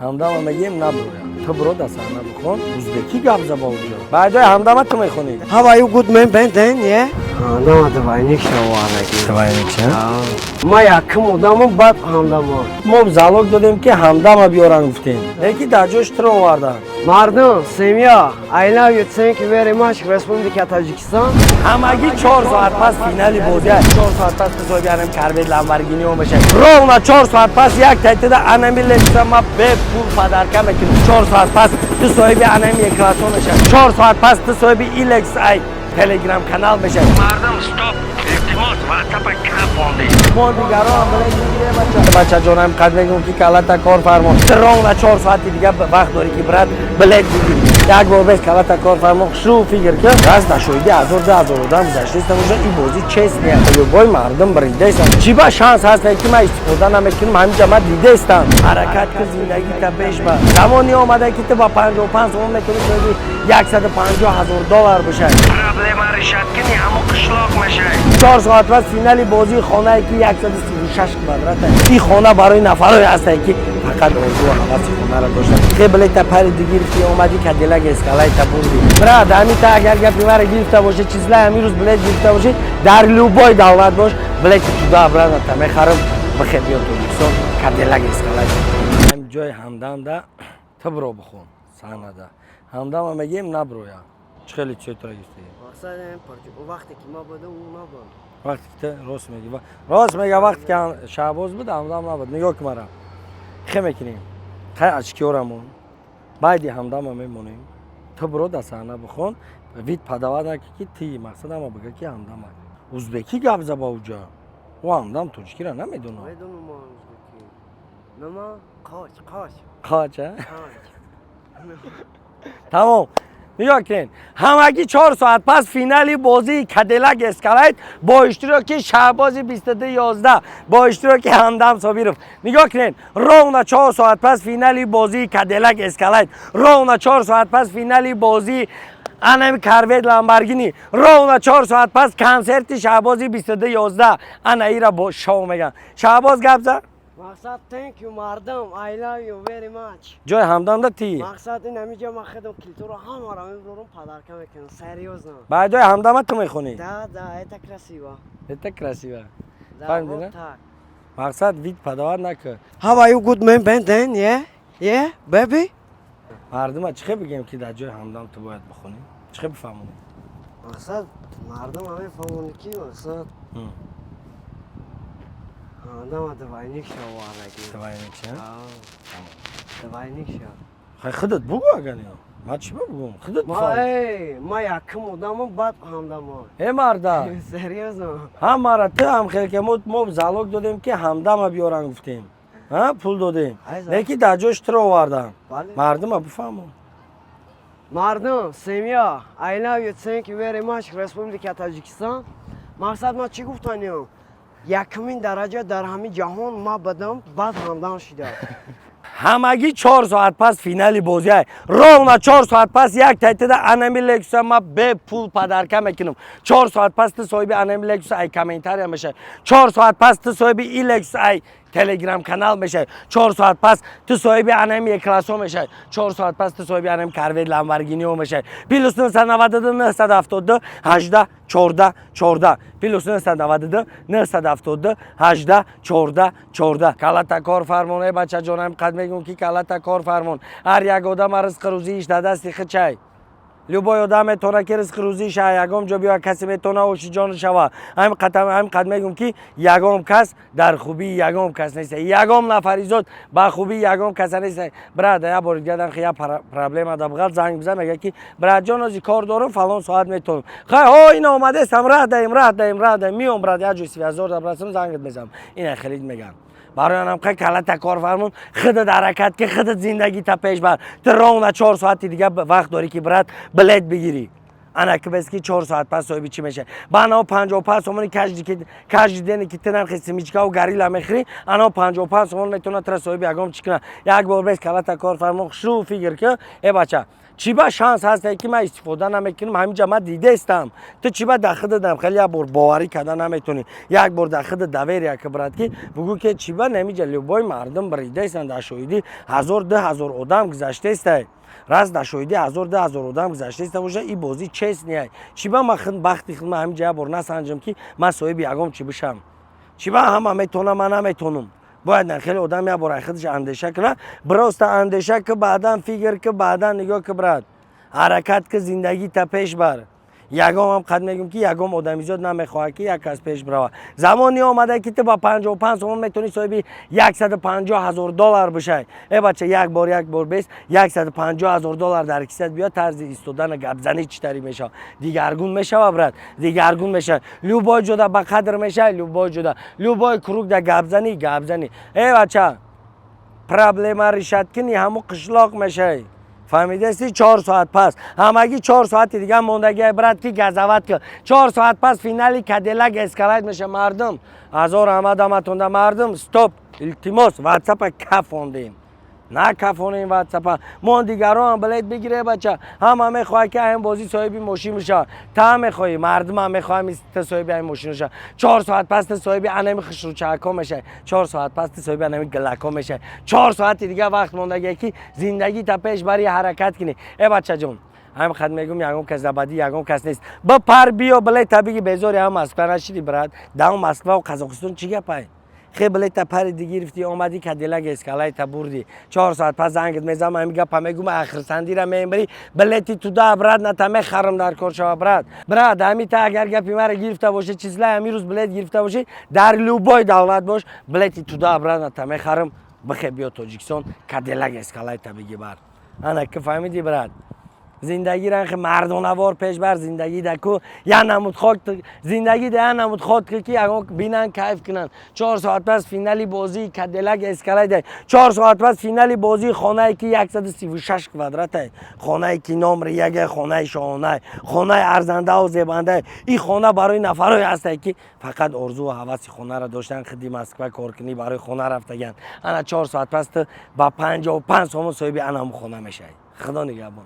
Ҳамдама мегем, наброя. Ту бро, да саҳна бихон, узбекӣ гап заба уҷо. Баъдои ҳамдама ту мехонӣ. How are you, good man, Ben, yeah? Ҳамдама двойник шавараги. Двойник ша? Ма якум одамам, баъд ҳамдама. Мо залог додем, ки ҳамдама биёран гуфтем. Леки дар ҷош туро овардан. Мардум, семья, I love you, thank you very much, Республика Таджикистан. Ҳамагӣ 4 соат пас финали бозӣ. 4 соат пас ту соҳиби анам Корвет, Ламборгини мешавӣ. Ровно 4 соат пас як тайтида анами Лексуса ма бепул подарка мекунем. 4 соат пас ту соҳиби анами Е-классо мешавӣ. 4 соат пас ту соҳиби илекс ай Телеграм канал мешавӣ. Мардум, стоп, илтимос, ватсапа капонди. Мо дигаро ҳам бача, бачаҷонам, қад мегӯм, ки калата кор фармон. Ровно 4 соати дига вақт дорӣ, ки, брат, билет бигирӣ. Як бор бес калата кор фармон, хушрӯ фикр ки раз да шоҳиди ҳазор, 2000 одам гузаштаиста боша. Ин бозӣ честный, любой мардум бридаистан. Чӣ ба шанс ҳаста, ки ман истифода намекунам? Ҳаминҷа ман дидаистам. Ҳаракат ки, зиндагита пеш ба замоне омада, ки ту ба 55 сомон метавонӣ соҳиби 150 000 доллар бошад. Проблема решать кини, ҳамо қишлоқ мешавад. 4 соат пас финали бозии хонае, ки 136 квадрата. Ин хона барои нафарое ҳастае, ки фақат орзу ҳаваси хонаро доштан. Хе, билета париди, гирифти, омадӣ, Кадилак Эскалейта бурди. Брат, ҳамита агар гапи мара гирифта боше, числа ҳамин рӯз билет гирифта бошӣ, дар любой давлат бош, билети туда обратно та мехарам. Бихе, биё Тоҷикистон, Кадилак Эскалейта. Ҳам ҷои ҳамдамда ту бро, бихон саҳнада. Ҳамдама мегем, наброя. Чӣ хеле чой тура гирифтаги? Вақте ки ма будам, ӯ набуд. Вақте ки ту рост меги, рост мега. Вақте ки Шаҳбоз буд, ҳамдам набуд. Нигоҳ ки, мара хе мекунем. Хай, очкиёрамон байди ҳамдама мемонем. Ту бро, да саҳна бихон, вид подавать наки, ки ти мақсад ама бига, ки ҳамдама узбекӣ гап заба уҷа. Ӯ ҳамдам тоҷикиро намедонад. Медонам ма узбекӣ. Нама? Qoch, qoch. Qoch, а? Qoch. Тамом, нигоҳ кунед, ҳамагӣ 4 соат пас финали бозии Кадилак Эскалейт бо иштироки Шаҳбози 2211, бо иштироки Ҳамдам Собиров. Нигоҳ кунед, ровно 4 соат пас финали бозии Кадилак Эскалейт, ровно 4 соат пас финали бозии анами Корвет, Ламборгини, ровно 4 соат пас консерти Шаҳбози 2211. Ана ира бо шоу меган. Шаҳбоз, гап зад. Мақсад, thank you, мардум, I love you very much. Ҷои ҳамдамда ти. Мақсад, ин ҳамиҷа ман худам килтуро ҳамаро мебурам, подарка мекунам, серьёзно. Баъдои ҳамдама ту мехонӣ. Да, это красиво. Это красиво. Да. Фаҳмидӣ, Вот на? так. Мақсад, вид подавать накун. How are you, good man, Ben, yeah? Yeah, baby? Мардума чӣ хел бигем, ки дар ҷои ҳамдам ту бояд бихонӣ? Чӣ хел бифаҳмонӣ? Мақсад, мардум ҳамин фаҳмонӣ, ки мақсад ҳамдама двойник шавараги. Двойник ша? Двойник ша. Хай, худат бугӯ. Агар не, ман чӣ бигӯм? Худат Ма бифаҳм. Эй, ма якум одамам, баъд ҳамдама. Э, марда. Серьёзно. Ҳамара ту ҳам хел ки мо залог додем, ки ҳамдама биёран гуфтем, а пул додем. Айза. Леки дар ҷош туро овардан. Бале. Мардума бифаҳмон. Мардум, семья, I love you, thank you very much, Республика Таджикистан. Мақсад, ман чӣ гуфтанем? Якумин дараҷа дар ҳамин ҷаҳон ма будам, баъд ҳамдам шуда. Ҳамагӣ 4 соат пас финали бозиай. Ровно 4 соат пас як тайтида анами Лексуса ма бепул подарка мекунам. 4 соат пас ту соҳиби анами Лексуса ай комментария мешавӣ. 4 соат пас ту соҳиби и Лексус ай Телеграм канал мешавӣ. 4 соат пас ту соҳиби анами Е-классо мешавӣ. 4 соат пас ту соҳиби анами Корвет, Ламборгинио мешавӣ. +992 972 18 14 14, +992 972 18 14 14. Калата кор фармон. Э, бачаҷонам, қад мегӯм, ки калата кор фармон. Ҳар як одама ризқи рӯзииш дар дасти хичай. Любой одам метавона, ки ризқи рӯзиша ягон ҷо биёяд, касе метавона ошиҷон шава. Ҳамин қад мегӯм, ки ягон кас дар хубии ягон кас нест, ягон нафари зод ба хубии ягон каса нест. Брат, як бори дига дан як проблема да буғал, занг бизан, мега, ки братҷон, ози кор дорам, фалон соат метавонам. Хай, ҳо, ина омадестам, раҳ даем, раҳ даем, раҳ даем, миём, брат, як ҷои связор да брасам, зангат мезанам. Ина хелид мегам. Барои анам қай калата кор фармон, худат ҳаракат ки, худат зиндагита пеш бар. Ту ровно 4 соати дига вақт дорӣ, ки, брат, билет бигирӣ. Ана ки бес, ки 4 соат пас соҳиби чӣ мешавӣ. Ба анао 55 сомони каждый день, ки ту нархи семечкаву Горилла мехӯрӣ, анао 55 сомон метавонад тура соҳиби ягон чӣ кунад. Як бор бес калата кор фармон, хушрӯ фикр ки. Э, бача. Чӣ ба шанс ҳасте, ки ман истифода намекунам? Ҳаминҷа ман дидаистам. Ту чӣ ба дар худадам хеле як бор боварӣ карда наметонӣ? Як бор дар худа доверие ки, брат, ки бугӯ, ки чӣ ба намиҷа любой мардум бридаистанд, дар шоҳидӣ 1000, 2000 одам гузаштаистай. Раз дар шоҳидӣ 1000, 2000 одам гузаштаиста боша, и бозӣ честный. Чӣ ба ман бахти худ ман ҳаминҷа як бор насанҷам, ки ман соҳиби ягон чӣ бишам? Чӣ ба ҳама метавонам, ман наметавонам? Бояд на хеле одам як бор худаш андеша кунад. Просто андеша ки, баъдан фикр ки, баъдан нигоҳ ки, брат, ҳаракат ки, зиндагита пеш бар. Ягон ҳам қад мегӯм, ки ягон одамизод намехоҳад, ки як кас пеш бирава. Замоне омада, ки ту ба 55 сомон метавонӣ соҳиби 150 000 доллар бишай. Э бача, як бор, як бор бес, 150 000 доллар дар кисат биёд, тарзи истодана, гапзанӣ чӣ тари мешавад? Дигаргун мешава, брат, дигаргун мешава. Любой ҷода ба қадр мешавад, любой ҷода, любой круг да гапзанӣ, гапзанӣ. Э бача, проблема решать кини, ҳамун қишлоқ мешавӣ. Фаҳмидаисти? 4 соат пас, ҳамагӣ 4 соати дига мондагия, брат, ки газават ки. 4 соат пас финали Кадиллак Эскалейд меша. Мардум, ҳазор раҳмат аматонда. Мардум, стоп, илтимос, ватсапа кафондем, на кафонем ватсапа. Мо дигарон билет бигире, бача. Ҳама мехоҳад, ки ин бозӣ соҳиби мошин бишавад. Та мехоҳӣ, мардумам мехоҳам, та соҳиби ин мошин бишавад. 4 соат пас та соҳиби анами хушрӯчаакҳо мешавӣ. 4 соат пас та соҳиби анами гилакҳо мешавӣ. 4 соати дига вақт мондагия, ки зиндагита пеш бари, ҳаракат кунӣ. Э бачаҷон, ҳамин хат мегӯм, ягон кас дабадӣ, ягон кас нест. Бипар, биё, билета биги. Безори ҳам Москва нашиди, брат. Дао Москваву Қазоқистон чӣ гапай? Хе, билета париди, гирифти, омадӣ, Кадиллак Эскалейта бурдӣ. 4 соат пас зангит мезанам, ҳамин гапа мегӯм, ахирсандира мембарӣ, билети туда обратно та мехарам, дар кор шава, брат. Брат, ҳамин та агар гапи мара гирифта бошӣ, числаи ҳамин рӯз билет гирифта бошӣ, дар любой давлат бош, билети туда обратно та мехарам. Бихе, биё Тоҷикистон, Кадиллак Эскалейта биги бар. Ана ки фаҳмидӣ, брат, зиндагӣ ранхи мардонавор пешбар. Зиндагӣ да ку як намуд хок, зиндагӣ да як намуд ход, ки ягон бинан, кайф кунанд. 4 соат пас финали бозии Кадиллак Эскалейда. 4 соат пас финали бозии хонае, ки 136 квадратай, хонае, ки номри яге, хонаи шоҳонай, хонаи арзандаву зебандай. Ин хона барои нафарое ҳастае, ки фақат орзуву ҳаваси хонаро доштан, хиди Москва коркунӣ барои хона рафтаган. Ана 4 соат пас ту ба 55 сомон соҳиби анаму хона мешавӣ. Худо нигаҳбон.